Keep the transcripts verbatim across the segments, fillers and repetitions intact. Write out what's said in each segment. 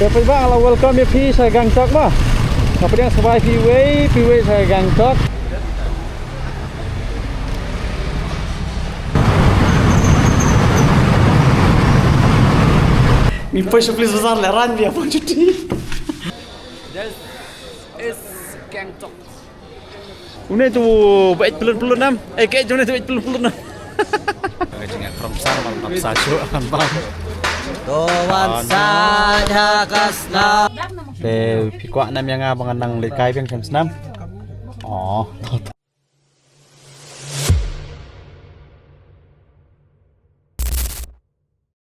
Ïa phi ba nga la welcome ïa phi sha Gangtok ba. Nga pdiang sngewbha ïa phi wei phi wei sha Gangtok. Ngi poi sha police bazar lehrain biang poi shuti. This is Gangtok. Une tu bait pelun pelun nam. Eh, kaei tu une tu bait pelun pelun nam. Ka jingïakhrong pisa, bam pisa shuh, bam. To wan sa ha ka snam. Te phi kwah nam ïa nga ba ngan nang leit kai biang sha snam. Oh.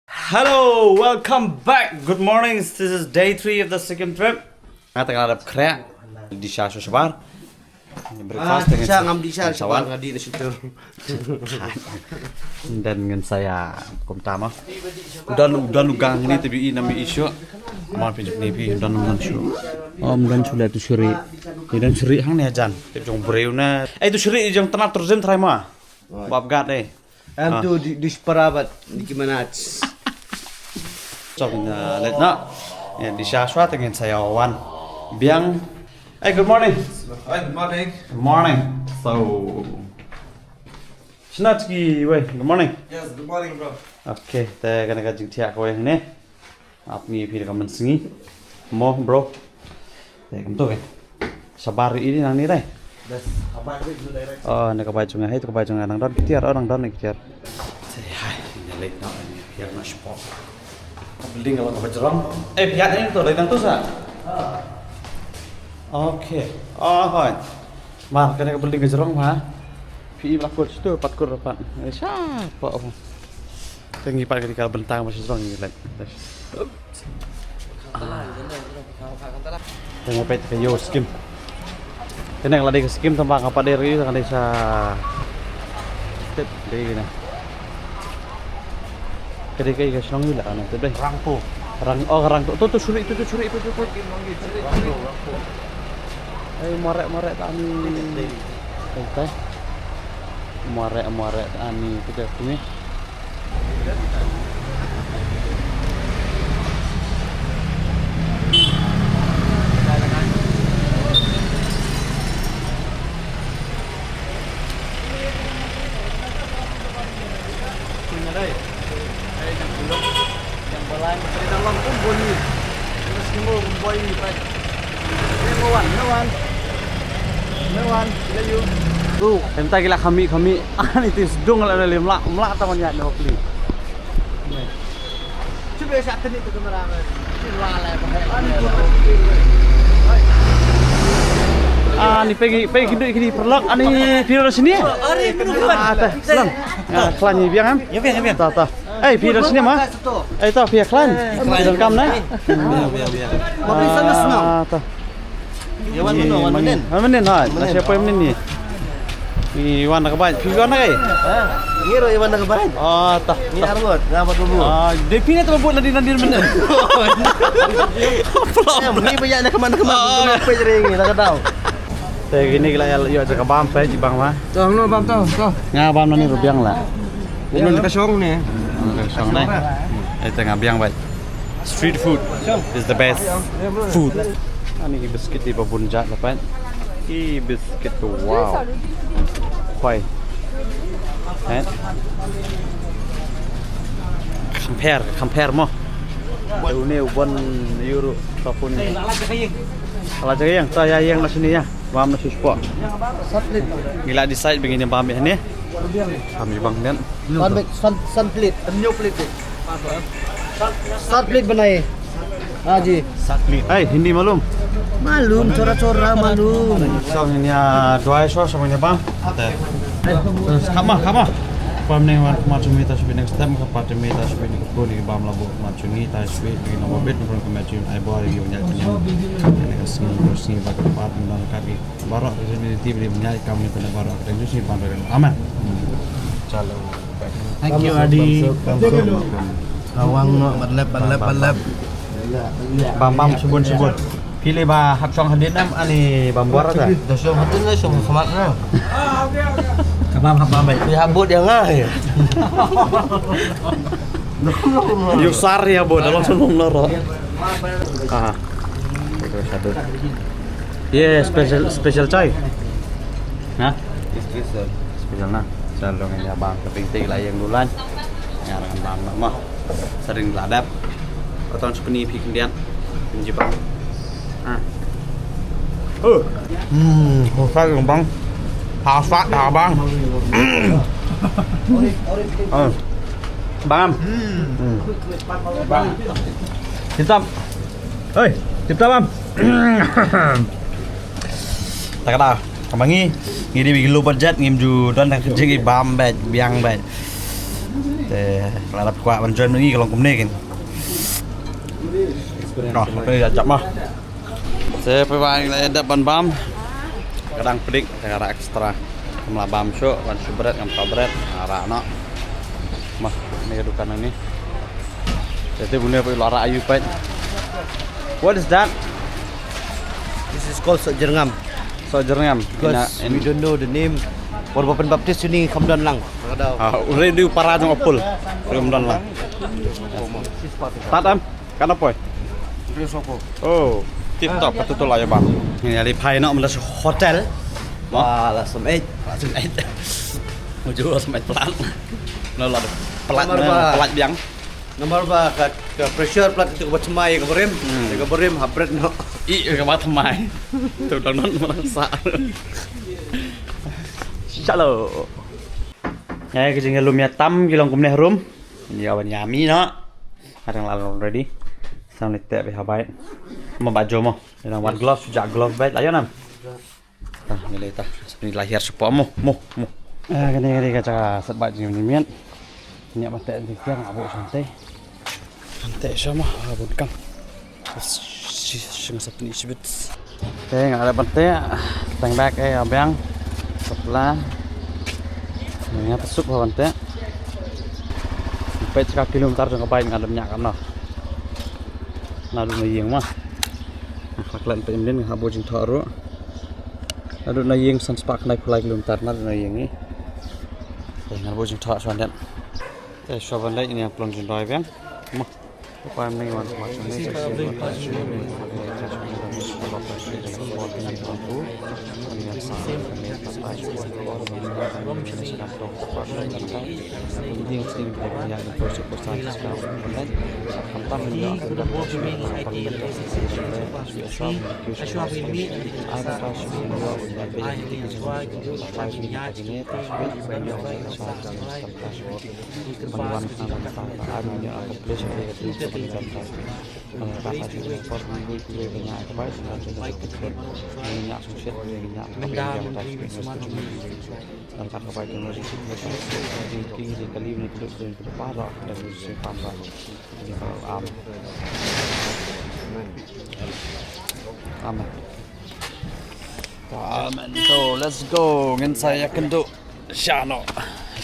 Hello, welcome back. Good morning. This is day three of the Sikkim trip. Nga tang la dep khreh. Di sha shu shabar. Breakfast. Ah, di sha ngam di sha shabar nga di na shutur. Dan ngan saya kumta ma. Udan udan ugang ni te bi i nam i shu. Ma pi ni bi udan udan shu. Om dan shu le tu shuri. Ni dan shuri hang ni ajan. Te jong breu na. Eh tu shuri jong tanap terjun trai ma. Bab gat eh. Em tu di di separa bat di gimana? Song na let na. Ya di sha shwa tengin saya wan. Biang. Hey, good morning. Hi, good morning. Good morning. So. Shnat ki wei. Good morning. Yes, good morning, bro. Okay, te kane ka jingthiah ka wei ne. Ap ngi phi da ka mynsngi. Mo bro. Te kam to ke. Sabar ri ini nang ni dai. Das, abai ri tu direct. Oh, na ka bai jong nga, hai tu ka bai jong nga nang don ki tiar, oh nang don ki tiar. Te hai, ni lek na ni, hiar na spot. Ka building ka ba jrong. Eh, biat ni tu, dai nang tu sa. Okay. Oh, hoi. Mar, kane ka building ka jrong ma. Phi i ba la kut situ, pat kut pat. Eh, sha, pa, oh. Te ngi pat ka dei ka bynta ba sha jrong ngi leit. Te ngi peit ka ïew skim. Te ngi la dei ka skim tang ba nga pat dei ri ka dei sa. Tip dei na. Ka dei ka i ka shnong ïa la na tip dei. Rangpo. Rang, oh, rang tu tu tu suri tu tu suri tu tu tu. Ai, marek marek ta ani. Ai, tai. Marek marek ta ani tu tu ni. Tu, mynta ki la khmih khmih. Ani ti sdung la lim la, mla ta man ïa no pli. Ani pegi pegi kidui kidi perlok ani piro sini. Ah, ta, selang. Ah, klan ni biang em. Ya biang, ya biang. Ta ta. Eh, phi da sini ma? Eh, ta phi klan. Phi da kam na? Biang, biang, biang. Ah, ta. Wan menen, wan menen. Wan menen ha. Na siapa yang menen ni? Ni wan na ka bai. Phi wan na kai? Ha. Ni ro wan na ka bai. Ah, ta. Ni arngot, nga ba tu bu. Ah, de phi ni tu bu na di na di menen. Ni ba ya na ka man ka man. Pe jering ni na ka dau. Te kine ki la ïa ïoh ka bam peit i bang ma. To, no bam to, to. Nga bam na ni rubiang la. Bun ka shong ne. Ka shong ne. Eh, te nga biang bai. Street food is the best food. Ani ki biscuit i ba bun jat la peit. Ki biscuit tu wow. Khwai. Eh. Compare, compare mo. Une u bon euro. Tapun. Ala jaga yang, ta ya yang na sini ya. Bam na shispo. Ngi la decide begini bam ya ne. Kami bang nen. San plate, san, san plate, new plate. San plate banai. हाँ जी। Hai, Hindi malum? Malum, थोड़ा थोड़ा मालूम। Song ini ya dua iso song ini bam. Kama, kama. Pam ne wan kama cumi ta shubi next time ka pa cumi ta shubi ni ko ni bam labu kama cumi ta shubi ni no bit no kama cumi ai bor ni nya nya. Ni ka sini terus ni bak pat ni ka ki. Baroh ka sini ti beli nya kam ni pernah baroh. Dan sini pan. Aman. Chalo. Thank you, Adi. Awang no, balap, balap, balap. Bam bam subun subun. Pili ba hap shong hadin am ani bam bor ta. Da shong hadin la shong khamat na. Ka bam hap bam bai. Pili hap bud yang ngai. Yu sar ya bud, da long shong noro. Ah, itu satu. Ye, special, special chai. Ha? Special. Special na. Selalu ngan ïa bam ka pynthei la ïeng dulan. Ïa ngan bam na ma. Sering la dep. Ka ton shu pyni phi khyndiat. Ngan ïa bam. Ha. Oh. Hmm, hosat yung bang. Hosat ha bang. Ah. Bam. Hmm. Bam. Tip top. Hei, tip top, bam. Ta ka da. Ka ma ngi, ngi dei ba ngi low budget, ngim ju don da ka jingïabam bad, biang bad. Te, la dap kwah ban join ngi ka long kumne kin. Noh, ka jap mah. Te, phi ba ngi la dap ban bam. Ka dang pdik, te ka da extra. Kam la bam shuh, ban shu bret, kam ka bret, ara noh. Mah, ni ka dukan ni. Te, te bun ne phi la ra ayu pait. What is that? This is called Sok Jyrngam. Sok Jyrngam. Because we don't know the name. Por ba pynbaptis uni kham don lang. Ka da. Ah, u re du para jong apul. Kham don lang. Tat am, kan apoi. Oh, tip top, kata tu la ïa bam. Ngi ïa li phai noh mynta sha hotel. Mo? Ah, la sum eit. La sum eit. Mujur la sum eit plat. No la plat, plat biang. Namar ba ka, ka pressure plat itu ka ba thymmai ka barim. Hmm. Ka barim hap bret noh. I ka ba thymmai. Tu dang non ma sa. Shalom. Ïa ka jingïalum ïatam ki long kumne harum. Ïa wan ïa mi noh. Ka dang la long ready. Sam leit teh beit ha bait. Ma ba jom mo. Ïa dang wat glove, shu jah glove beit la ïa nam. Ta, ngi leit ta. Ngi la hiar shuwa mo, mo, mo. Ah, kane, kane ka jaka sat bad jingmyntoi. Ngi ïa ban teh ngi kiang abo shante. Ban teh sha ma, ah, bun kang. Shi, shi nga sat ni shibit. Te nga la ban teh, tang bak eh, abiang. Sapla. Nga ta suk ban teh. Peit ka kilometer jong ka bike nga dang ñiah ka noh. Naduh na ïing ma. Nga khlak lait peit mlien nga hap buh jingthoh ruh. Naduh na ïing san spah khyndai phew lai kilometer naduh na ïing i. Te nga buh jingthoh shuwa dep. Te shuwa ban leit ngin ïa pynlong jingdoi biang. Mo. Te pa mne wan ma shuwa ne. Amen. Amen. So, let's go. Ngin sa ïa kynduh sha noh.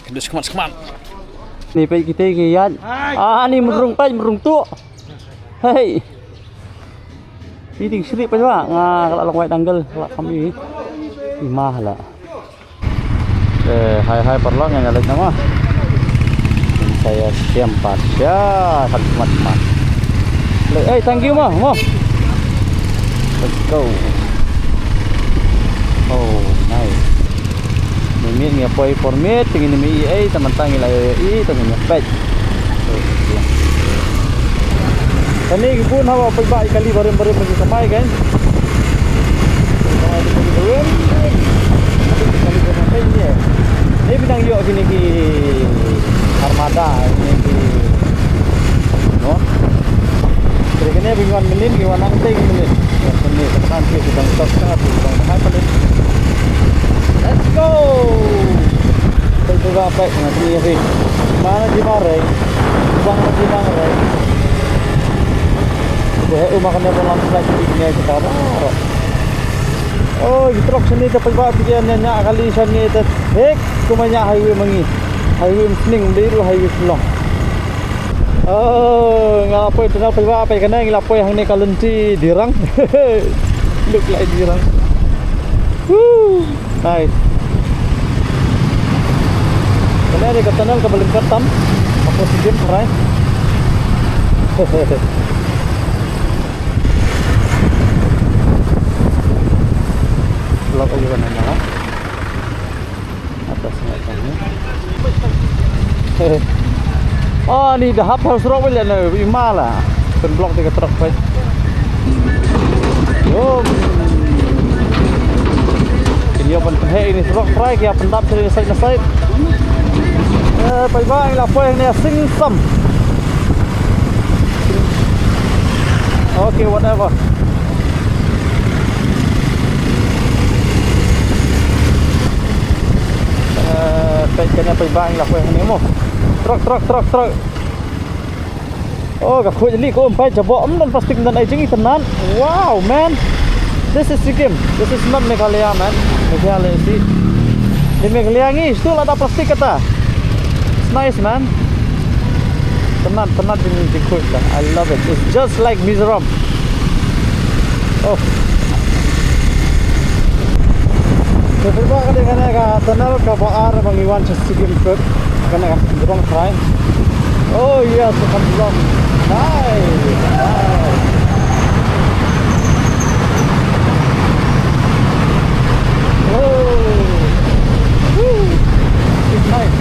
Kynduh shikmat shikmat. Ni peit kita ki ïaid. Ah, ni mrung peit mrung tu. Hei. Ni ting sri peit ba. Nga ka la long wai danggel, ka la kam i. I mah la. Eh, hai hai paralok, ngan ïa leit na ma. Sa ïa siam pat sha, khat mat mat. Leit, eh, thank you ma, mo. Let's go. Oh, nice. Ni miet ngi poi por miet, ngi ni mi ei, ta mynta ngi la i, ta ngi peit. Kane ki bun haba pynbah ïa kali barim barim lagi kamai kan. Kamai lagi barim. Kali barim kan ni. Ni bynta ïoh kine ki armada, kine ki, no. Kine kine bynta wan mynnin ki wan nangta ki mynnin. Wan mynnin, teman ki bynta tok tengah tu, bynta mai pynnin. Let's go. Peit tu ga peit na kine ki. Mana ji marai. Bang ji marai. Ko he uma kane ko landslide ki ne kita ba. Oh, ki trok sini te pynbah phi ïa nya kali sini te. Hek, kuma nya highway ma ngi. Highway Mynsneng, dei ruh highway Shillong. Oh, nga la poi tunnel pynbah phi kane, nga la poi hangne ka lynti Dirang. Look like Dirang. Woo! Nice. Kane dei ka tunnel kaba lyngkot tam. Hapoh Sigim, right? Ni da hap ha surok ba leh na i ma la. Pynblock te ka truck peit. Yo. Kin ïoh ban pynheh ïa kane ka surok, trai ki ïa pyndap sha kane ka side na side. Eh, paidbah, ngi la poi hangne ha Singsam. Okay, whatever. Eh, peit kane paidbah, ngi la poi hangne mo. Truck, truck, truck, truck. Oh, ka khuid lieh ka um, peit, jaboh, ym don plastik, ym don ai jingïeit, tynnat. Wow, man. This is Sikkim. This is not Meghalaya, man. Meghalaya, see. Di Meghalaya ngi, shu lada plastik kata. It's nice, man. Tynnat, tynnat jing, jingkhuid la. I love it. It's just like Mizoram. Oh. Te phi ba ka dei kane ka tunnel kaba ar ba ngi wan sha Sikkim trip. Kane ka jrong trai. Oh yes, ka jrong. Nice, nice. Oh. Woo. It's nice.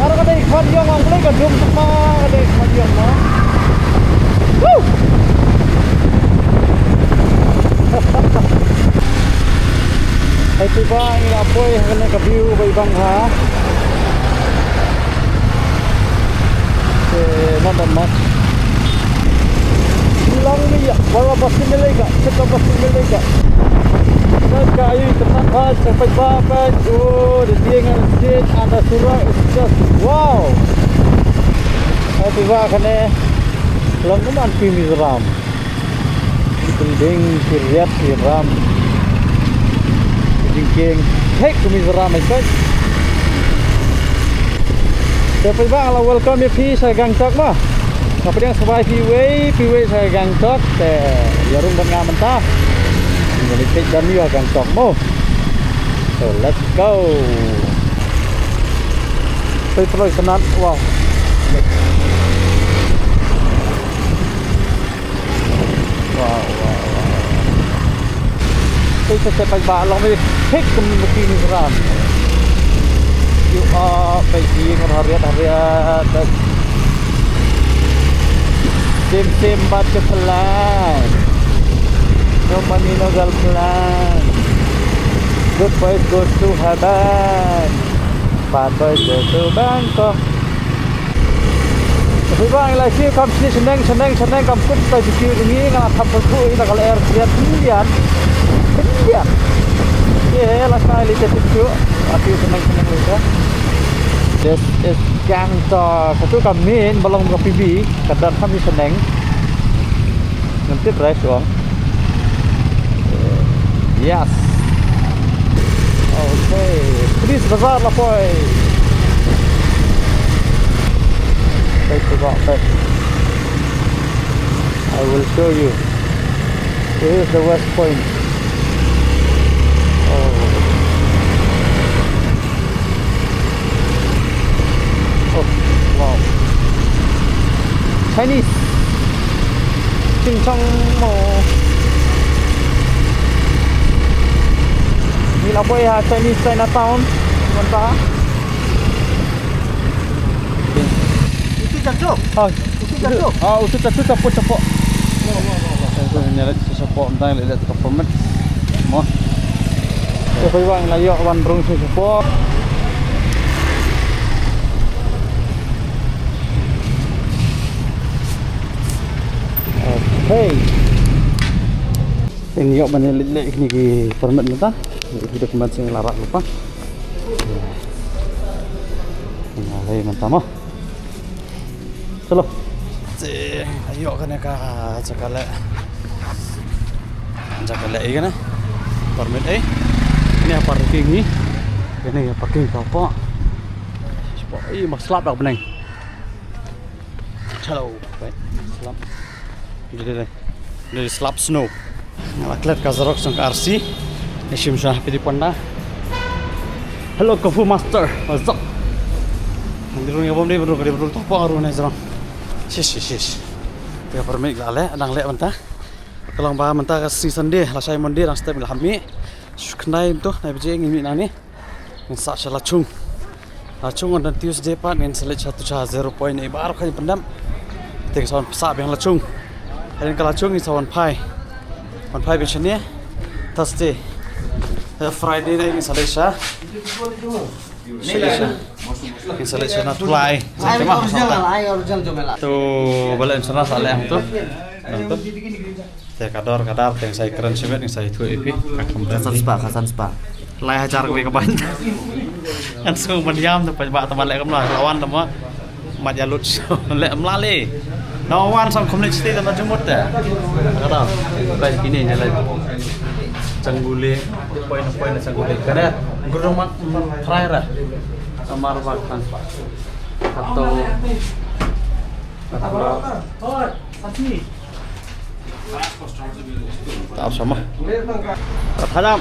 Aro ka dei khmat ïong, ong Blei, ka dum tang ma ka dei khmat ïong ma. Woo! Hai tu ba ngi la poi ha kane ka view ba i bang ha. Eh, not that much. Bilang ni ya, wala pasti milega, kita pasti milega. Ka ayu ka tang ba, ka peit ba, peit. Oh, the thing and shit, and the surok is just wow. Hai tu ba kane. Long kumne phi Mizoram. Building, ki riat, ki ram. Jingkieng. Hei, kum Mizoram ai peit. Te phi ba la welcome ïa phi sha Gangtok ma. Nga pdiang sngewbha phi wei, phi wei sha Gangtok. Te ïa rung bad nga mynta. Nga peit ban ïa Gangtok mo. So let's go. Peit pynlong tynnat, wow. Wow, wow, wow. Peit sa step ba long mi hik kum ki Mizoram. You are peit ki ngar hariat hariat. Sim sim bat ke pelan. No money no girl plan. Good boys go to heaven. Bad boys go to Bangkok. Phi ba ngi la siew kam siew shaneng shaneng shaneng kam kut ta siew ngi nga la thap phu ïa ka lyer siat Indian. Indian. Ye la sai li te tu. Aki shaneng shaneng li ta. This is Gangtok. Ka tu ka main ba long ka P B ka dang kam shaneng. Ngan tip rai suang. Yes. Okay. Police Bazar la poi. Wait, wait, wait. I will show you. This is the West Point. Oh. Oh, wow. Chinese. Ching chong mo. Ngi la poi ha Chinese Chinatown. Mynta. Itu jatuh. Oh. Itu jatuh. Ah, itu jatuh, capuk, capuk. Lo, lo, lo, lo. Itu nyeret. Shapoh mynta ngi la leh ka permit. Mo. Te phi ba ngi la ïoh ban rung shapoh. Okay. Te ngi ïoh ban leh leh kine ki permit mynta. Ki document sing la rak lypa. Ngi la leh mynta mo. Chalo. Te ïoh kane ka jaka leh. Jaka leh ïa kane. Permit eh. Kane parking hi. Kane parking ka pok. Pok i ma slap dak bneng. Chalo. Slap. Dei dei dei. Dei slap snow. Nga la klet ka xerox jong ka R C. Ngi shim sha phi dei pynda. Hello Kung Fu Master, what's up? Dei rung ïa bom dei rung dei rung to pong rung ne jrong. Shish shish shish. Te permit la leh, dang leh mynta. Ka long ba mynta ka sngi Sunday, lashai Monday dang step la hap mih. Shu khyndai to, nai baje ngi mih nangne. Ngin sah sha Lachung. La chung on Tuesday pat ngin sa leit sha tu sha zero point eight bar khan pyndam. Te ngin sa wan psa biang la chung. Hadien ka la chung ngin sa wan phai. Wan phai biang shane. Thursday. Eh, Friday ne ngin sa leit sha. Ngin sa leit sha Nathulai. Sa kema sa. Tu bala inshallah sa leh tu. Nang tu. Te ka dor ka dar te sa kren shibit sa tu ipi. Ka san spah, ka san spah. Lai hajar kawei ka ban. Kan sngewbha ban ïam te paidbah te ma leh kam la. La wan te ma. Mat ïa lut leh mlale. Na wan sam khum leh sti da na jumut te. Ka da. Bai kine ne lai. Changgule. Poi na poi na changgule. Ka da. Guru mat trai ra. Amar ba kan. Kato. Kato. Oi, sasi. Ta ap sama. Ta thadam.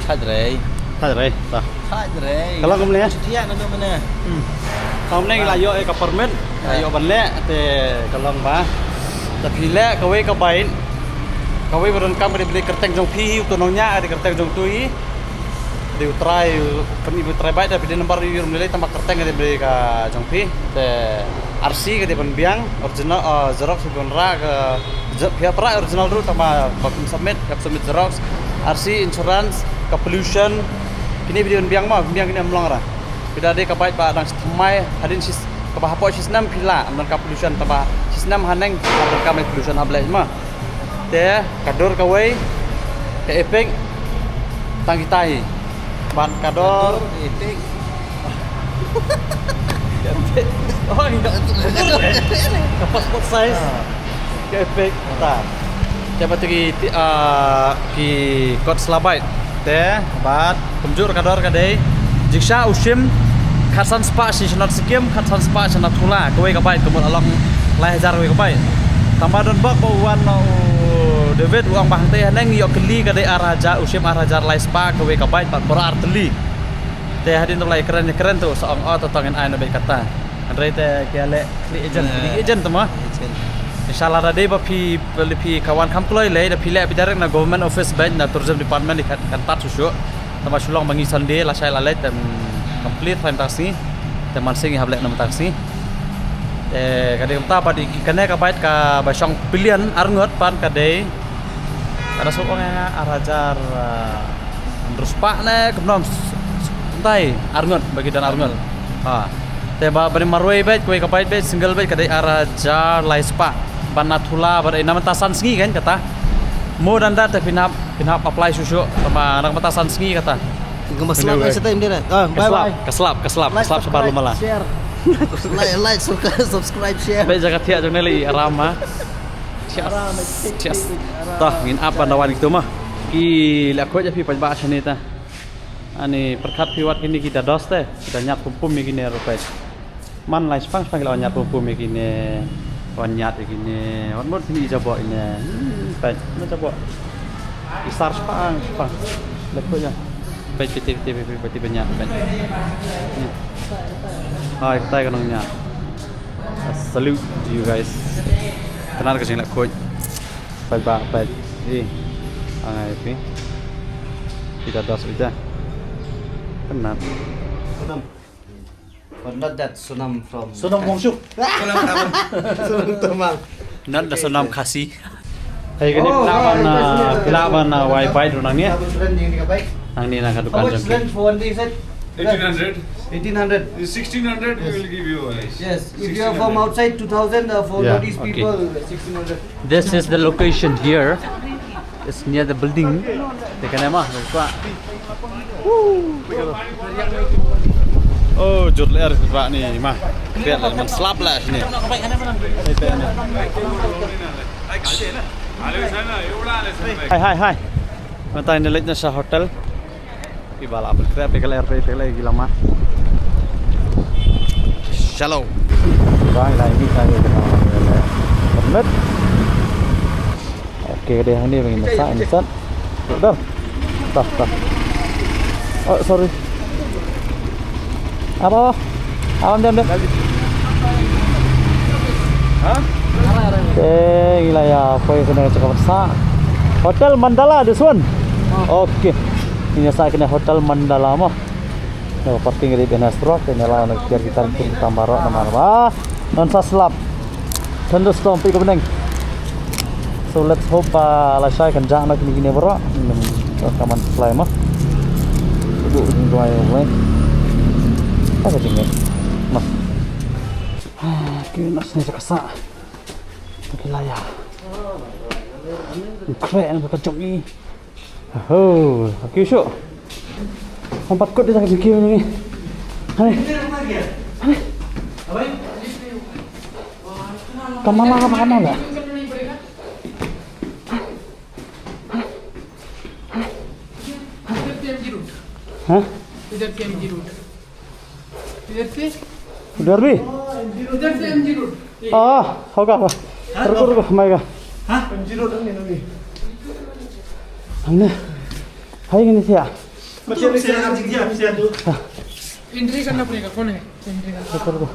Thadrei. Thadrei. Ta. Thadrei. Ka long kumne? Thiah na nong mane. Hmm. Ka long kumne la ïoh ka permit. La ïoh ban leh te ka long ba. Ta phi leh kawei ka bike. Kawei ba donkam ka dei ba dei kyrteng jong phi hi u to nongñiah ka dei kyrteng jong tu hi. Dei u trai, pynïoh u trai bike da phi dei number ïoh rum lei tang ba kyrteng ka dei ba dei ka jong phi. Te R C ka dei ban biang original, ah, xerox ka dei ban rah ka je-, phi hap rah original ruh tang ba ba phin submit, hap submit xerox, R C, insurance, ka pollution, kine phi dei ban biang ma, phin biang kine ym long ra. Phi da dei ka bike ba dang shi thymmai, hadien shi, kaba hapoh shi snem phi lah, ym don ka pollution tang ba shi snem haneng, hap don ka mai pollution hap leh ma. Te, ka dur kawei, ka epic, tang kita hi. Ban ka dur, epic. Ka passport size. Ah. Ka epic. Ta. Te ba te ki, ti-, ah, ki kot sla bike. Te, bad, kumjuh ka dor ka dei. Jingshisha u shim, khatsan spah shi shnong Sikkim, khatsan spah shi Nathula, kawei ka bike, kumjuh along lai hajar kawei ka bike. Tang ba don bok ba u wan u David, u ong ba hangtei haneng, ïoh kylli ka dei ar hajar, u shim ar hajar lai spah, kawei ka bike, bad por ar tylli. Te hadien to lai kren, kren to, sa ong, oh, to tong in ai na bike kata. Hynrei te ki leh kli agent, kli agent to ma. Agent. Inshallah da dei ba phi, phi ka wan kham kloi lei, da phi leh phi direct na government office bad na tourism department di kan, kan tat shuh shuh. Tang ba shu long ba ngi Sunday, lashai la leit, em, complete tang sngi. Te man sngi hap leh na tang sngi. Te ka dei kumta pat kane ka bike kaba shong pillion arngut pat ka dei. Ka da suk ong ïa nga ar hajar, ah, hynriew spah ne kumno, s-, s-, kumtai, arngut, ba ki don arngut. Ha. Te ba, ba dei marwei beit, kawei ka bike beit, single beit, ka dei ar hajar lai spah. Ba Nathula, ba dei na mynta san sngi kan kata. Mo dan da te phin hap, phin hap apply shuh shuh, tang ba na mynta san sngi kata. Ka slap, bye bye. Ka slap, ka slap, ka slap shabar lum la. Like, like, subscribe, share. Beit jaka thiah jong ne lei aram ma. Cheers. Cheers. Ta, ngin ap ban da wan kito ma. Ki leh khuid ïa phi paidbah shane ta. Ani pyrkhat phi wat kine ki da dos te, ki da ñiad pum pum ïa kine ruh peit. Man lai spang spang ki la ñiad pum pum ïa kine. Wan ñiad ïa kine. Wat mut kine i jaboh ine. Hmm, peit, na jaboh. I sar spang spang. Leh khuid ïa. Peit, peit, peit, peit, peit, peit, peit, ñiad, peit. Hmm. Hai, katai ka nongñiad. I salute to you guys. Kane ka jingleh khuid. Peit ba, peit. Eh. Angai phi. Kita das ita. Kane. Sonam. But not that Sonam from Sonam Wangchuk. Sonam Tamang. Sonam Tamang. Not the Sonam Khasi. Hey, kane phi lah ban, ah, phi lah ban, ah, wai bike ruh nangne. Nangne na ka dukan jong ki. How much rent for one day, sir? Eighteen hundred. Eighteen hundred. Sixteen hundred we will give you, guys. Yes, if you are from outside, two thousand, uh, for these people, sixteen hundred. This is the location here. It's near the building. Te kane ma, ka. Oh, jur lyer ba ni ma. Peit leh man slap leh sini. Hai, hai, hai. Mynta ngin leit noh sha hotel. Phi ba lah ban treh phi ka lyer phi ka lyer ki lama. Shalom. Bang lai ni ka ni. Permit. Okay, ka dei hangne ba ngin sah, ngin sah. Dah. Dah, dah. Oh, sorry. Apa, apa? Apa, jam, jam. Ha? Eh, gila ya, apa yang kena cakap besar? Hotel Mandala, this one. Okay. Ini saya kena Hotel Mandala mah. Parking ri bena strok, ri nela na kiar kita pun tambah rok namar ba. Non sa slap. Thunderstorm pi ko beneng. So let's hope ba la shai kan jak na kini kini bro. Nim ka man fly ma. Bu ni dua yang mai. Apa jing ni? Mas. Ah, kini nas ni sa kasa. Kini laya. Kre an ka jong ni. Oh, okay, sure. Empat kot dia tak jengking ni. Hai. Hai. Kamala apa kamala? Hah? Udah bi? Udah bi? Oh, hoga apa? Ruko ruko, mai ga. Hah? Anne. Hai gini siya. Entry करना पड़ेगा, कौन है? Entry करना। Ruko ruko.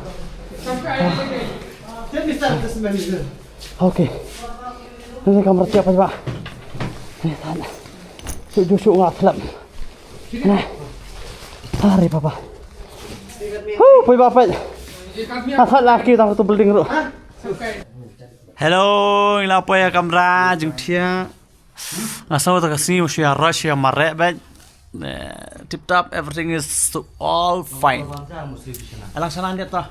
सबका आईडी लेके आइए। Okay. Ni kamera siapa coba? Ni tanya. Suk ju suk ngah slap. Nah. Hari papa. Hu, poi ba poi. Ah, thot la ki tang tu building ru. Hello, ila poi kamera jingthia. Nga saw ta ka sngi u shia rush ya mareh bad. Tip top, everything is so all fine. Alang sana dia ta.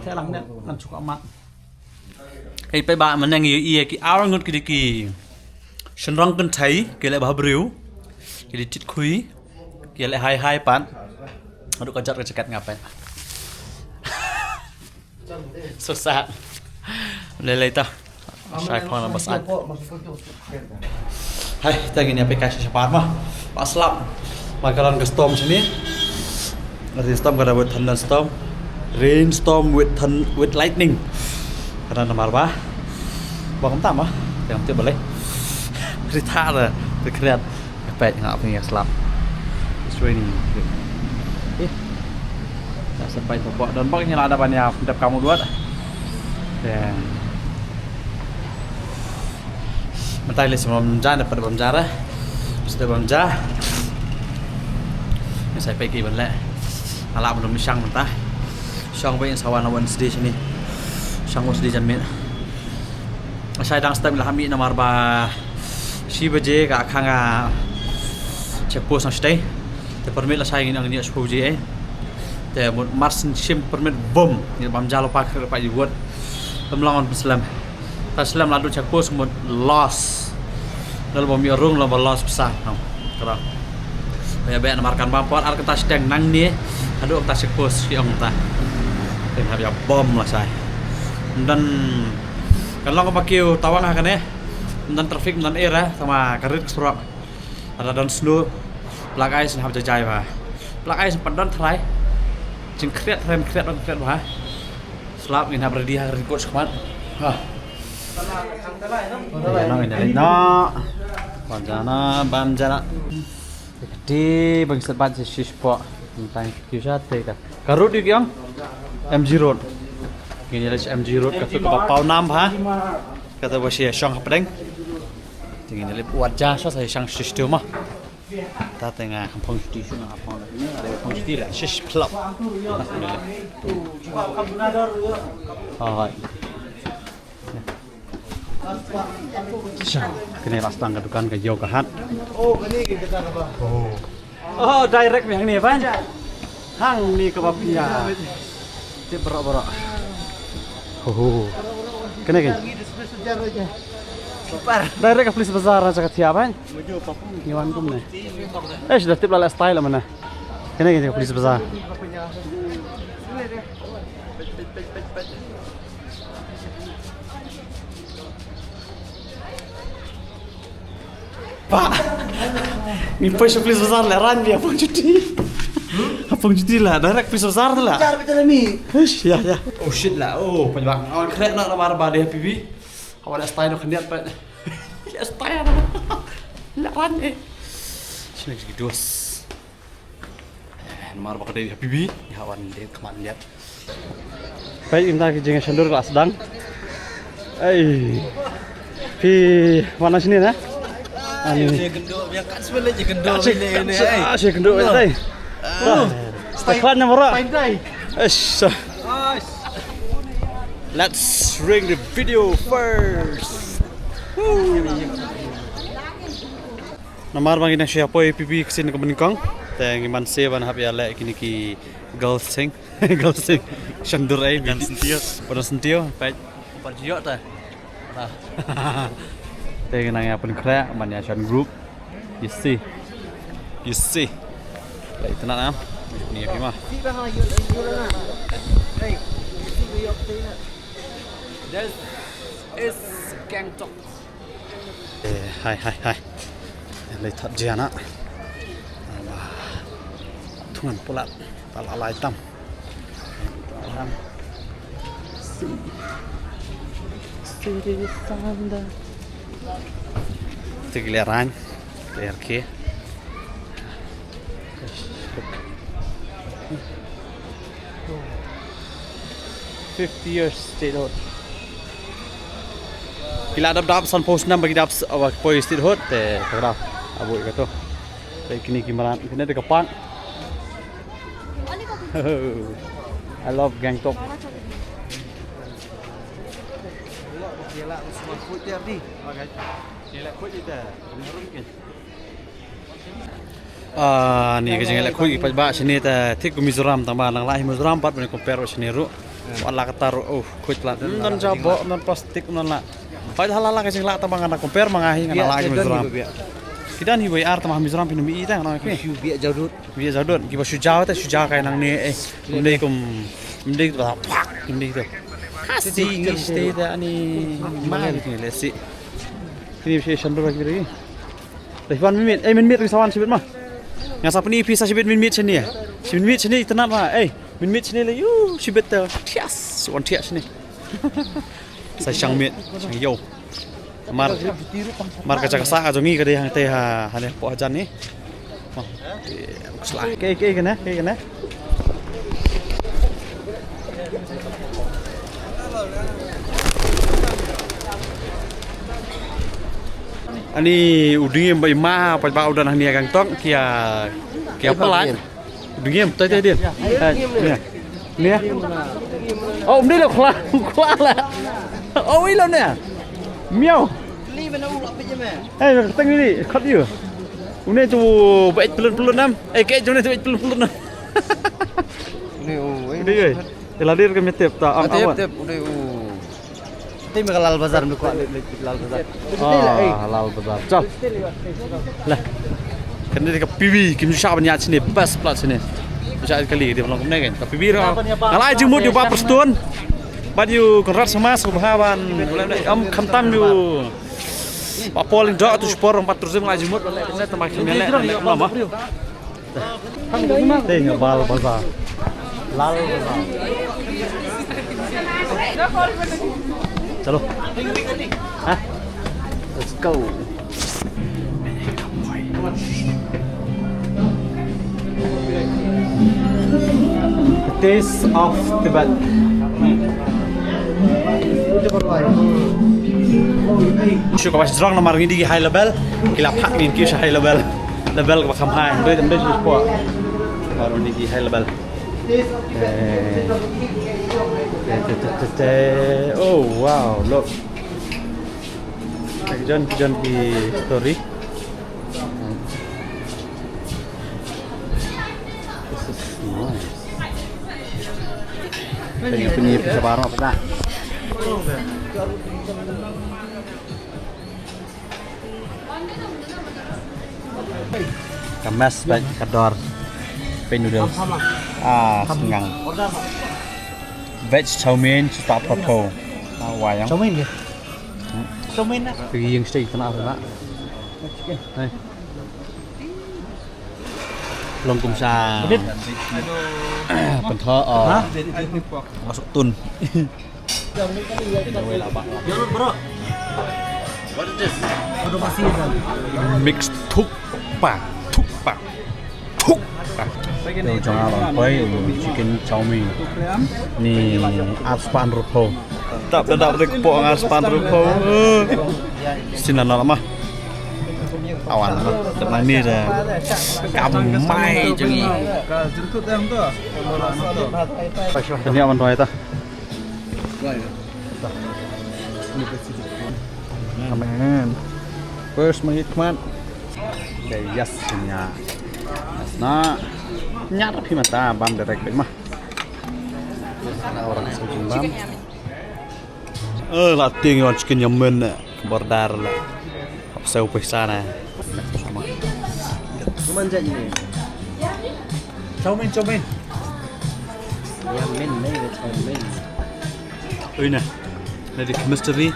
Te alang net nan chuka mat. Ei pei ba manang yu i ki ar ngut ki diki. Shenrong kan thai ki le ba briu. Ki le tit khui. Ki le hai hai pan. Adu ka jat ka jakat ngapen. So sad. Lelai ta. Shai khong na bas at. Hai, ta ngin ïa pyrkhat sha shabar ma. Ba slap. Ma ka don ka storm shane. Rainstorm ka don with thunderstorm. Rainstorm with thun-, with lightning. Ka don namar ba. Ba kumta ma. Te ngam tip balei. Rita da. Te kriat. Peit nga phi ïa slap. It's raining. Eh. Ïa sa peit to pok don bok ni la da ban ïa dep kamu duat. Te. Mynta le sa bam ja, dapat bam ja ra. Sa bam ja. Ïa sa peit ki ban le. Ala ban dum shang mynta. Shang ba ïa sa wan wan sdi sini. Shang wan sdi jan mit. Shai dang step la hami namar ba shi baje ka khang a check post nang shtei. Te permit la shai ngi nang ni check post je. Te mut mars shim permit bom. Ngi bam jalo pa kre pa iwot. Lam langon slem. Ta slem la du check post mut loss. Lal bom ya rung lal bom loss psa. Nang. Kra. Ba ïa ba namar kan bam por ar kata shteng nang ni. Adu kata check post ki ong ta. Te hab ïa bom la shai. Dan Kan long ba kiew tawang ha kane. Mynta traffic mynta era tama ka rit ka surok. Ada don snow. Black ice hap jajai ba. Black ice pat don trai. Jingkriat trai kriat don kriat ba. Slap ngin hap ready ha rit coach khmat. Ha. Bam jana, bam jana. Di bang sebat si shish po. Tang kyu sha te ka. Ka road yu kiang? M G road. Ngin ïa leit M G road katu kaba paw nam ha. Kata ba shi shong hapdeng. Te ngin ïa leit wat ja sha sa shang shish tu ma. Ta te nga kam phong shuti shu nga phong da ni, ada phong shuti la shish plop. Hai. Sha, kane la sdang ka dukan ka Yoga Hut. Oh. Oh, direct mi hangne ba. Hangne ka ba pia. Tip bro bro. Ho ho. Kane kane. Super. Direct ka Police Bazar na ka thia ba. Ni wan kumne. Eh, sudah tip la la style mana. Kane kane ka Police Bazar. Pa. Ngi poi sha Police Bazar le ran bia phong chuti. Phong chuti la, direct Police Bazar la. Jar betul mi. Ish, ya, ya. Oh shit la. Oh, panjang. Awan krek nak lamar ba dia P B. Awan style nak kendiat pa. Ya style. La ran eh. Sini sikit dos. Namar ba ka dei ha P B, ha wan dei khmat liat. Peit mynta ki jingïasyndur la sdang. Ei. Phi wan na shini na? Ani. Shi kynduh, biang kat sbel shi kynduh. Shi kynduh, shi kynduh, ei. Oh. Taklan na mara. Pandai. Eish. Let's ring the video first. Woo. Namar ba ngi nang shu ïa poi phi phi ka sien ka mynkong. Te ngi man se ban hap ïa leh kine ki girls thing. Girls thing. Shandur ai. Ba dang syntiew. Ba dang syntiew. Peit. Pat jiok ta. Te ngi nang ïa pynkhreh ban ïa shon group. You see. You see. Leh itynnad na. Ni phi ma. This is Gangtok. Eh, hai, hai, hai. Lei thot jiana. Thungan pulat. Tal alai tam. Tam. Si. Si sanda. Tik le ran. Ler ke. Fifty years statehood. Ki la dap dap san phew snem ba ki dap s-, ba poi statehood te ka dap. Abu ka to. Te kine ki mrad, kine te ka park. I love Gangtok. Ah, ni ka jingïaleh khuid pat ba shane te thik kum Mizoram tang ba nang lah hi Mizoram pat ban compare shane ruh. Wat la kata ruh, oh, khuid la. Don jabok, don plastik, don la. Pat hala la ka jinglah tang ba ngan compare ma nga hi ngan lah hi Mizoram. Ki don hi wei ar tang ba Mizoram phin ym i tang nang ki. Shu biak jawdut. Biak jawdut, ki ba shu jaw te shu jaw kai nangne eh. Ym dei kum, ym dei ba phak, ym dei te. Khasi ngi ste te ani ma ngi le si. Kini shi shan dora ki. Dei wan minit, eh, minit ri sawan shibit ma. Nga sa pyni phi sa shibit minit shane. Shi minit shane itynnad ma. Eh, minit shane le yu shibit te thias, wan thias shane. Sa shang mit, shang yo. Mar, mar ka jaka sa ka jong ngi ka dei hangte ha, ha ne po hajan ni. Ke, ke, ke ne, ke, ke ne. Ani u ding ba i ma pat ba u don hangne ha Gangtok ki ïa, ki ïa palat. U ding tai tai dia. Ni. Oh, um dei la khla, khla la. Oh, i la ne. Miau. Hey, ka teng ni, khot ïa. Une tu bait pelun pelun nam. Eh, ke jong ne tu bait pelun pelun nam. Une u. Une oi. Ila dir ka metep ta ang awan. Tep tep une u. Te me ka Lal Bazar me kwah leit leit Lal Bazar. Ah, Lal Bazar. Chal. Lah. Kane ka P V kim sha ban ïa shane best plat shane. Sha kali di long kumne kan. Ka P V ra. Ngalai jingmut yu ba Prestone. Bad yu Conrad Sharma subha ban. Am khamtam yu. Ba Paul Indo tu sport rompat tourism ngalai jingmut. Kane tama khamne le. Te nga Bal Bazar. Lal Bazar. Chalo. Ha? Let's go. Taste of Tibet. Shu ka ba sdrong namar ngi dei ki high level. Ki la phak ngi ki sha high level. Level ka ba kham high. Dei dei shu sport. Baru ngi dei ki high level. Eh. Te, te, te, te, te. Oh wow, look. Jon, jon ki story. This is nice. Thank you, thank you, pisa baru apa dah? Ka mess bad ka dor. Pei noodles. Ah, sngang. Veg chow mein, chuta photo. Ah, wayang. Chow mein ke? Hmm. Chow mein na. Pei yang stay kena apa nak? Hai. Long kum sa. Pentho, oh. Ha? Masuk tun. Mix thukpa, thukpa, thukpa. Yo jong nga ban poi u chicken chow mein. Ni arspah hynriewphew. Tap tap dik po arspah hynriewphew. Sien la na ma. Awan, tang ni da kam mai jong i. Tang ni awan roi ta. Amen. First mangit khmat. Okay, yes, nya. Yes, na. Nya ta phi mata bam direct phi ma. Orang sejum bam. Eh, la ting yon chicken yamen. Bordar la. Hap sau pisa na. Kuman jan ni. Chow mein, chow mein. Yamen ni, chow mein. Ui na. Na di chemistry.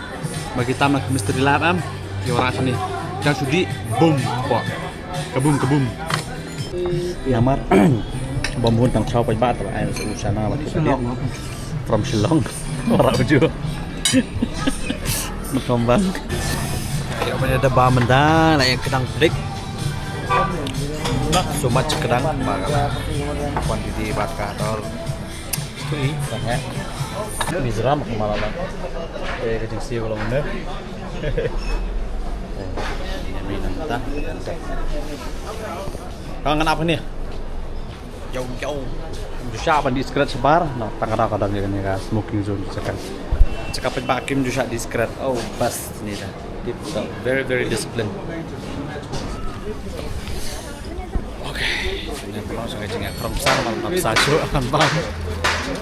Bagi tam na chemistry lab am. Ki orang sini. Jang sudi. Boom. Pok. Kabum, kabum. Namar. Bom hun tang chow pai ba ta ai sa usana ba ta dia. From Shillong. Ora uju. Makombang. Ayo pada da ba menda la yang kedang pedik. Not so much kedang ba ka. Kuan di di ba ka tol. Tui, kan ya. Ni jeram ke malam. Eh, ke jingsi belum ne. Ini minum ta. Kau kenapa ni? Jauh, jauh. Jusha ban discreet sebar. Nah, tang kadang-kadang dia ni ka smoking zone sekarang. Cakap ba kim jusha discreet. Oh, bas ni dah. Tip top. Very, very disciplined. Okay. Ini pulang sungai jingak kerem sang malam nap sajuk akan bang.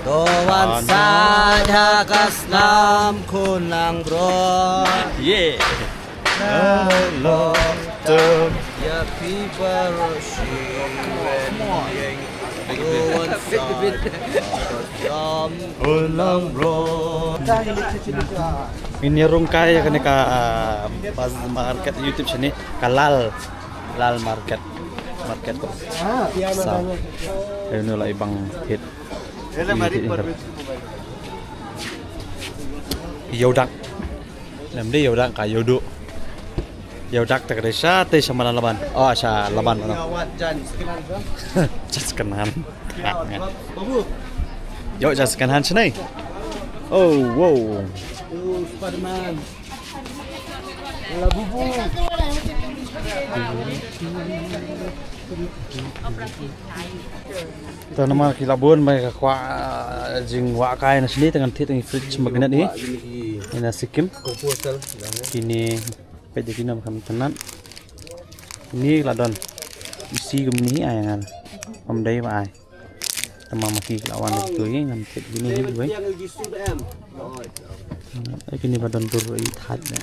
Doan saja kaslam kunang bro. Yeah. Hello. Ya people. Doan saja kaslam kunang bro. Ini rungkai ya kene ka, ah, pas market YouTube sini ka Lal, Lal market, market ko. Ah, iya. Sa. Ayo nu lai bang hit. Yodak. Nam de yodak ka yodu. Yodak tak ada sha te sama laban. Oh, sha laban mana? Jas kenan. Yo, jas kenan sini. Oh, wow. Oh, Spiderman. Ta namar ki la bun ba ka kwah, ah, jingwah kai na sini tang thied tang fridge magnet ni. Ina Sikkim. Kini peit da kino kam tnat. Ni la don. Isi kumni ai ngan. Ym dei ba ai. Tama ma ki la wan tu hi ngam tip kini hi wei. Ai kini ba don tur i thait ne.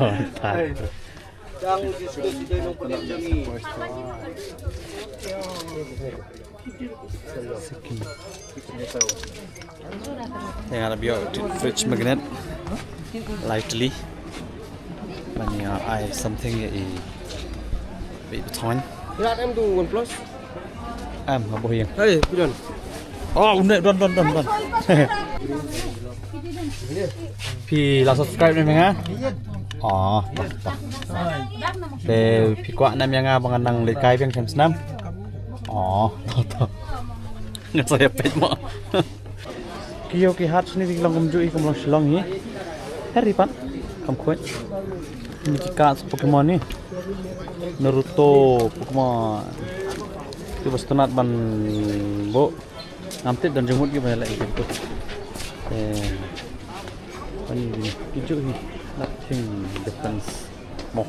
Oh, thait. Te nga la biang fridge magnet. Lightly. Mani, uh, ai something i bit beton. Rat em tu OnePlus. Em, abo yang. Hey, pidon. Oh, unek don don don don. Phi la subscribe ne nga? Oh, toh, toh. Te phi kwah ne nga ba ngan nang leit kai biang snem snem? Oh, toh, toh. Nga sa ïa peit mo. Ki ïew ki hat shane ki long kumjuh hi, kum long Shillong hi. Harry pat kam khot. Ni ki cards Pokemon ni. Naruto, Pokemon. Ki ba sngewtynnat ban buh. Ngam tip don jingmut ki ba leh ki tu. Eh. Ani ni ki juh hi. Nothing difference. Mo.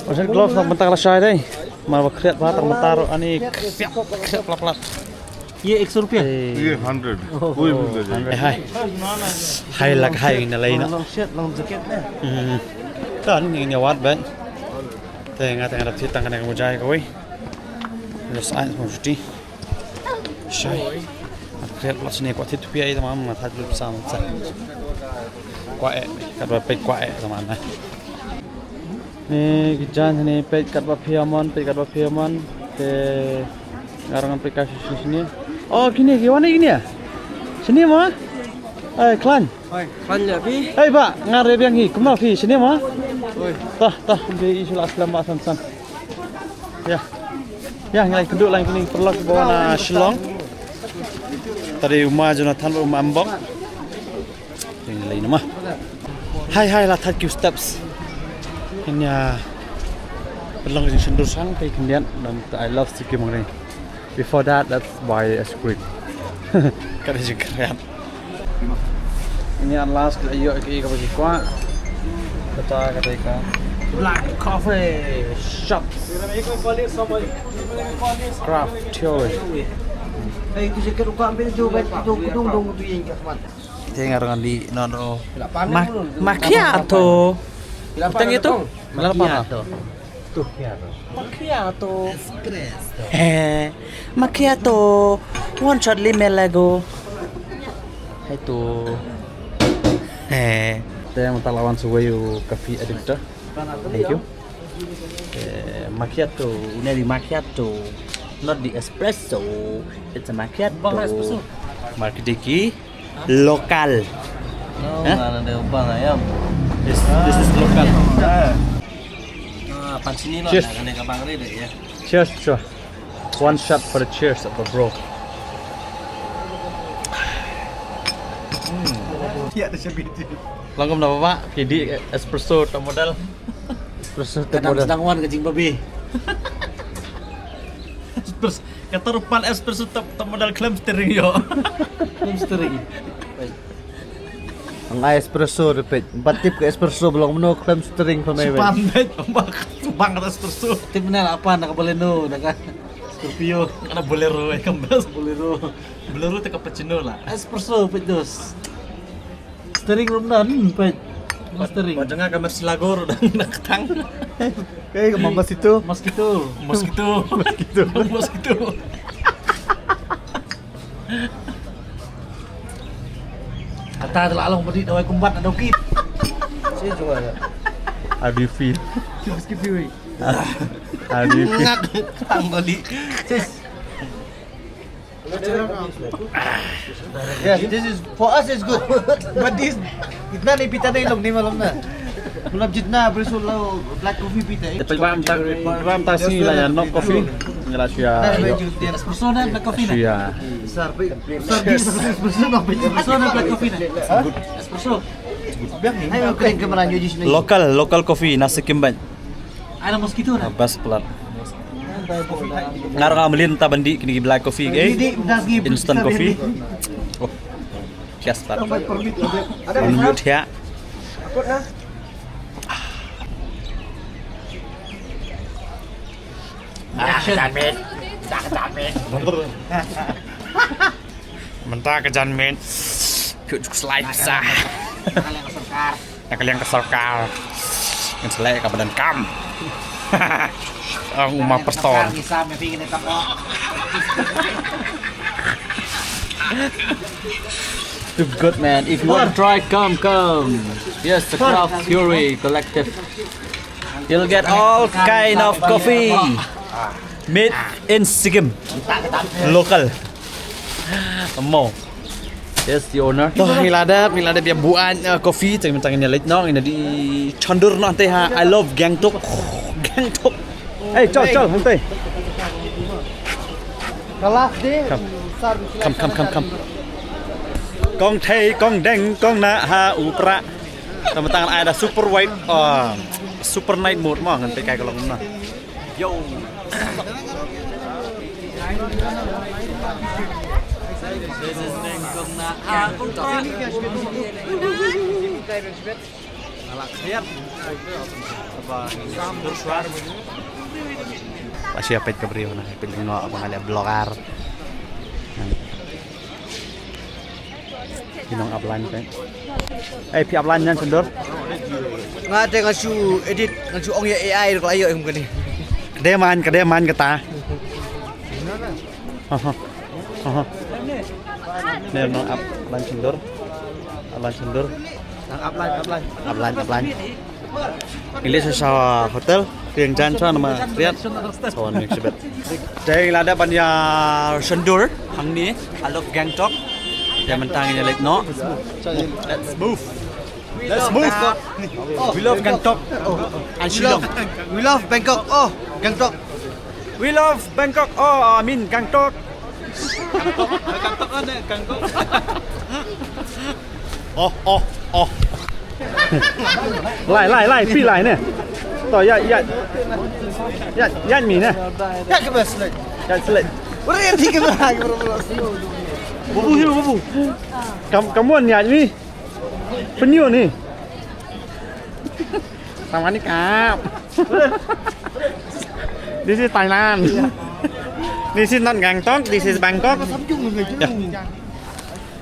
Ose gloves na mynta ka la shai dei. Mar ba khriat ba tang mynta ruh ani khriat khriat plat plat. Ye ek so rupiah. Eh. Ye hundred. Oh. Koi bhi le jaye. Eh, hai. Hai lak hai na lai na. Long shirt, long jacket na. Hmm. Kan ni ni wat ban. Te nga te nga dap thit tang kane ka mujai kawei. Los ai mo juti. Shai. At kriat plat sini kwah thit pia ita mam nga thait lut sam sa. Kwah eh, kat ba peit kwah eh sama na. Ni ki jan ni peit kat ba pia mon, peit kat ba pia mon. Te ngarang peit ka sini sini. Oh, kini ki wan kini ya. Sini ma. Ai klan. Oi, pan ïa phi. Hei ba, nga re biang hi, kumno phi, sini ma? Oi. Tah, tah, be i sula slam ba san san. Ya. Ya, ngi lai kynduh lang kini paralok ba wan na Shillong. Tadi uma Jonathan ba uma Ambok. Ïa lei namar. Hai hai la thad ki steps. Ïa pynlong ka jingsyndur shang tei khyndiat, dan I love Sikkim hynrei. Before that, that's why I scream. Ka dei jingkyrpad. Ïa last ka ïoh ka ïa kaba ki kwah. Kata ka dei ka Black Coffee Shops. Craft Theory. Hey, tu jaket uka ambil tu, baik tu, kudung dong tu yang kasmat. Te nga rang di no no. Macchiato. Tang itu. Macchiato. Macchiato. Macchiato. Espresso. Eh, macchiato. One shot lime lagu. Hai tu. Eh. Te mynta la wan sa wei u coffee addict. Thank you. Eh, macchiato, une di macchiato, not the espresso. It's a macchiato. Bang espresso. Markidiki. Local. No, eh? Mana ada bang ayam. This, this is local. Ah, pan sini lah. Cheers. Nak kena ke bang ni deh ya. Cheers, sure. One shot for the cheers of the bro. Hmm. Ya, ada sebiji. Langkum na baba, pidi espresso top model. Espresso top model. Kadang sedang wan ke jing babi. Espresso, kata rupan espresso top, top model khlem steering ïoh. Khlem steering. Ang ai espresso de peit. Empat tip ke espresso belong meno khlem steering pamai. Supan peit, bang, bang espresso. Tip mena apa nak Baleno, nak Scorpio. Nak Bolero, eh, kembas. Bolero. Bolero te cappuccino lah. Espresso peit dos. Steering rum dan peit. Steering. Ba janga ka Mercy Lagor dan nak tang. Kaei ka Mama situ. Mosquito. Mosquito. Mosquito. Mosquito. Kata telah long beri dawai kumbat na dokit. Sini cuba ya. How do you feel? Skip, skip, skip. How do you feel? Ngat tang balik. Sis. Yes, this is for us is good. But this, itna nahi pita nahi log nahi malum na. Matlab jitna bristle lo black coffee pita hai. Pynbam ta, pynbam ta sini la ïa, no coffee. Ngi la shu ïa. Espresso na black coffee na. Shu ïa. Sir, sir, espresso na black coffee na. Espresso. Local, local coffee na Sikkim bad. Ada mosquito na. Best plat. Ngar nga melin ta bandi kini ki black coffee ke. Instant coffee. Oh. Kias plat. Ada. Unmute ya. Ah, jamin. Dah jamin. Mynta ka janmiet. Phi juk slide sa. Na ka liang ka sorkar. Ngan slide ka badan kam. Ang uma person. Too good, man. If you want to try, come, come. Yes, the Craft Fury Collective. You'll get all kind of coffee. Made in Sikkim. Local. Mo. Yes, the owner. To, ngi la dep, ngi la dep ïa buaid, uh, coffee, tang tang ïa leit noh, ïa di chandur noh te ha. I love Gangtok. Gangtok. Hey, chal, chal, hangtai. Ka last day. Come, come, come, come. Kong thei, kong deng, kong na ha u pra. Tang tang ai da super wide, uh, super night mode mo, ngan peit kai ka long na. Yo. This is Bangkok na. Ba shi ïa peit ka briew na, peit noh ba nga leh blogger. Ki nong upline te. Eh, phi upline ngan sendor. Nga te nga shu edit, nga shu ong ïa A I ruh ka la ïoh kum kane. Ka dei man, ka dei man kata. Aha. Aha. Ne nong upline sendor. Upline sendor. Nang upline, upline. Upline, upline. Ngi leit sha hotel, pynjan sha nama riat. Sawan mix bit. Te ngi la dep ban ïa shendur hangne, I love Gangtok. Te mynta ngi leit noh. Let's move. Let's move. We love Gangtok and Shillong. We love Bangkok. Oh, Gangtok. We love Bangkok. Oh, I mean Gangtok. Gangtok, Gangtok mana? Gangtok. Oh, oh. Oh. Lai, lai, lai, phi lai ne. To, ïa, ïa. Ïa, ïa mi ne. Ïa ka bas lai. Ïa selek. Ora yang tiga belas, bro, bro. Bubu, hiu, bubu. Kam, kamu ni, ïa mi. Penyu ni. Sama ni, Kap. This is Thailand. This is not Gangtok, this is Bangkok. Ya.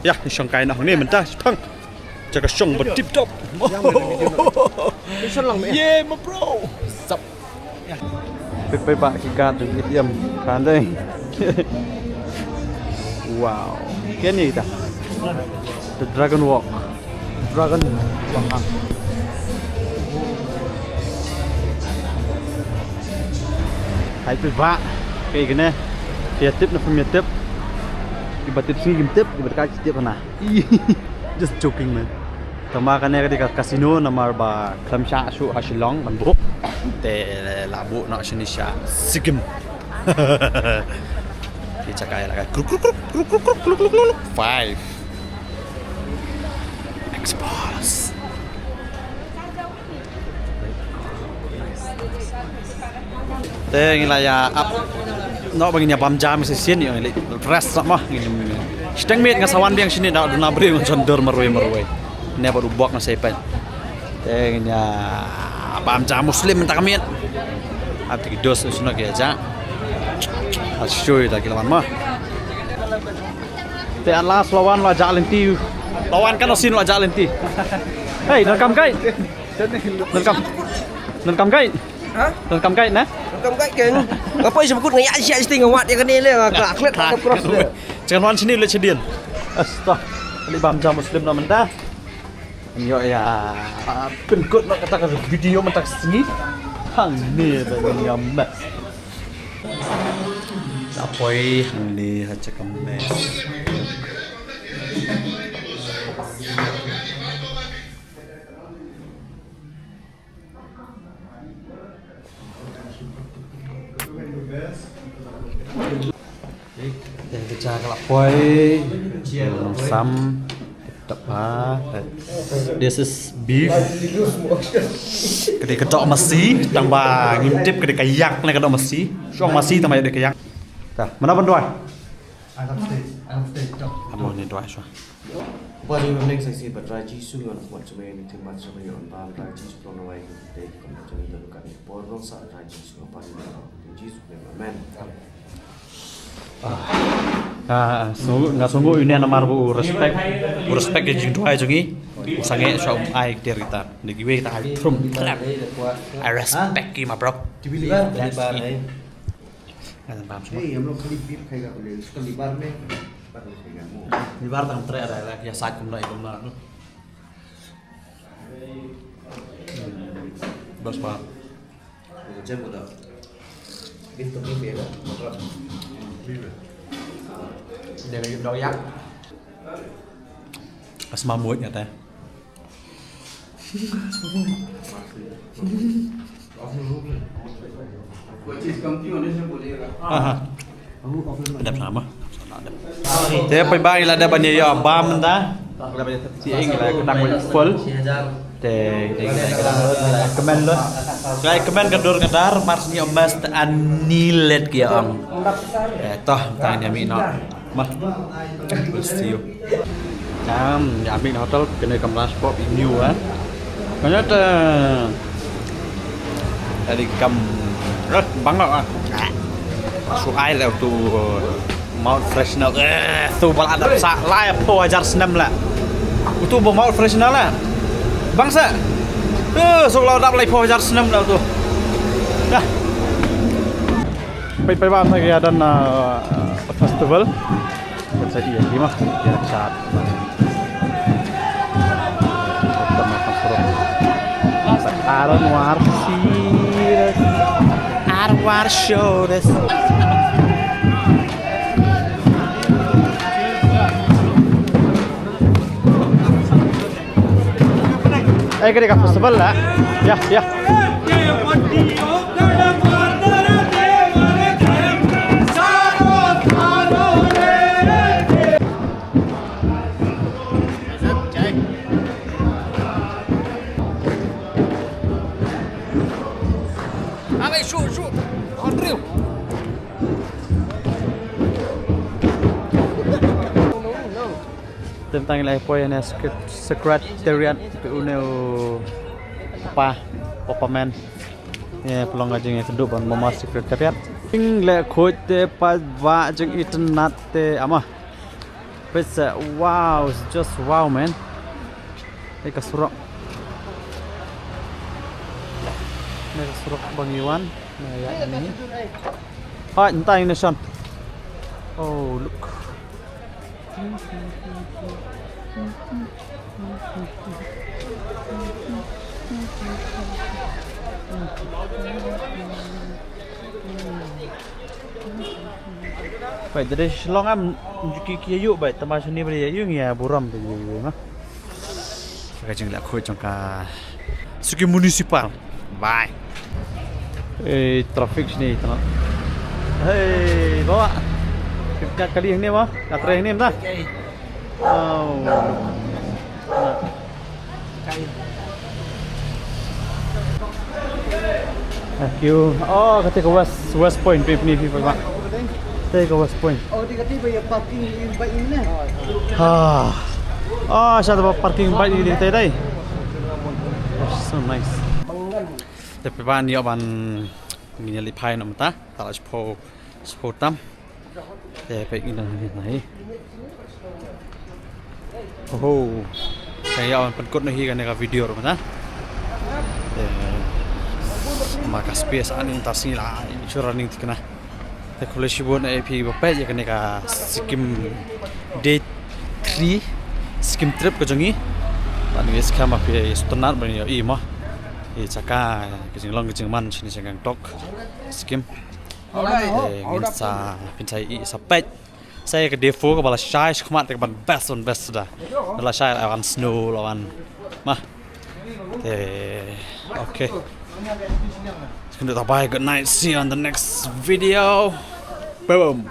Ya, ni shong kai noh ni mentah, pang. Jaga shong ba tip top. Yeah, my bro. Sap. Pep pep ba ki kat tu ki tiam. Pandai. Wow. Keni ta. The Dragon Walk. Dragon Walk. Hai pep ba. Kaei kane. Phi ïa tip ne phim ïa tip. Kiba tip sngi kim tip, kiba tip kai ki tip hana. Just joking, man. Tangba kane ka dei ka casino namar ba khlem shah shuh ha Shillong ban buh. Te la buh noh shane sha Sikkim. Ki chakai la kai kruk kruk kruk. Five. Expose. Te ngi la ïa ap noh ba ngin ïa bam jam shisien, ïa ngi la rest noh ma ngin. Shiteng miet nga sa wan biang shane da duna briew ngan shon dur marwei marwei. Ne ba u bok nga sa ïa peit. Te ngin ïa bam jam Muslim mynta ka miet. Ap te ki dos shuh noh ki ïa jah. I'll show you da ki la wan ma. Te at last la wan la jah lynti. La wan kan shin la jah lynti. Hey, donkam kai. Donkam. Donkam kai. Ha? Donkam kai na? Donkam kai keng. Ngapa isi bukut ngaya isi isi tinggal wat yang kene le, ngak klet ada cross le. Jangan wan sini le cedian. Astaga. Kali bam jam Muslim na menda. Yo ya. Pengkut nak kata ka video mentak sini. Hang ni dah ni amat. Apoi hang ni ha cakam mes. Te ka ja ka la poi. Sam. Tep ha. This is beef. Ka dei ka dok masi, tang ba ngim tip ka dei ka yak ne ka dok masi. Shong masi tang ba ïa dei ka yak. Ta, mana ban duwai? Amo ni duwai shuwa. Ba dei ba meng sa isi ba Trai Jisu ngan khmat sumai ni khmat sumai on ba Trai Jisu prong wai ni dei khmat sumai ni lukan ni por rong sa Trai Jisu ba ni Jisu ni amen. Ah, nga sngewthuh, nga sngewthuh ïa une namar ba u respect, u respect ïa ka jingduwai jong ngi. U sangeh shuwa um ai ter kita. Dei kiwei kita ai thum clap. I respect you, my bro. Nga bam semua. Libar tang treh ada lah, ïa sait kumno ïa kumno. Bas ba. Dia lagi dong yak. Asma muid nya teh. Aha. Dap sama. Te poi ba ila da ban ïa bam mynta. Ila ban ïa tep sieng ila ka dang wei full. Te te ila ka dang kmen lut. Ila kmen ka dur ka dar mar sni mas ta ani let ki ong. Eh toh tang ïa mi no. Ma. We'll see you. Kam ïa mi hotel kene kam last pop in you ah. Kanya te. Tadi kam rat bangga ah. Su ai leh tu mouth freshener. Eh, tu bala dap sa lai phew hajar snem leh. Utu ba mouth freshener leh. Bangsa. Eh, su bala dap lai phew hajar snem leh tu. Dah. Peit peit ba na ïa don festival. Kan sa ïa ki ma ïa chat. Arwar sires. Arwar sures. Eh, ka dei ka festival lah. Ya, ya. Tang ïa la poi ne secret-, secretariat, phi une u pa, papa man. Ïa pynlong ka jingïakynduh ban mama secretariat. Ïing leh khuid te paidbah, jingitynnat te ama. Peit sa, wow, it's just wow, man. Ïa ka surok. Ïa ka surok ba ngi wan. Ïa, ïa ni. Hai, ntai ni san. Oh, look. Bai, da dei Shillong am, ki, ki ïa ïuh bai, tangba shane ba ïa ïuh ngi ïa burom ba ïa ïuh ma. Ka jingleh khuid jong ka Suki Municipal. Bai. Eh, traffic shane tang. Hei, bawa. Ka kali hangne ma, ka trei hangne ma. Oh. Thank you. Oh, kata ka West, West Point, phi, phi, phi, phi. Kata ka West Point. Oh, di kata ba ïa parking in ba in na. Ha. Oh, sa ba parking ba in di kata dai. Oh, so nice. Te phi ban ïoh ban ngin ïa leit phai noh mynta. Te la shiphew, shiphew tam. Te peit ngi dang hi na hi. Oho. Te ïa wan pynkut noh hi kane ka video ruh na. Te ma ka space ani ta sngi la shu running thikna. Te khublei shibun ïa phi ba peit ïa kane ka Sikkim day three Sikkim trip ka jong ngi. Bad ngi skhem ba phi sngewtynnat ban ïohi mo. Ïa jaka ka jinglong ka jingman shane sha Gangtok, Sikkim. Te ngin sa pynshai ïa sa peit. Sa ïa ka day four kaba la shai shakhmat te kaban best, ban best da. La shai la wan snow la wan. Ma. Te, okay. Kynduh ta bye, good night. See you on the next video. Boom.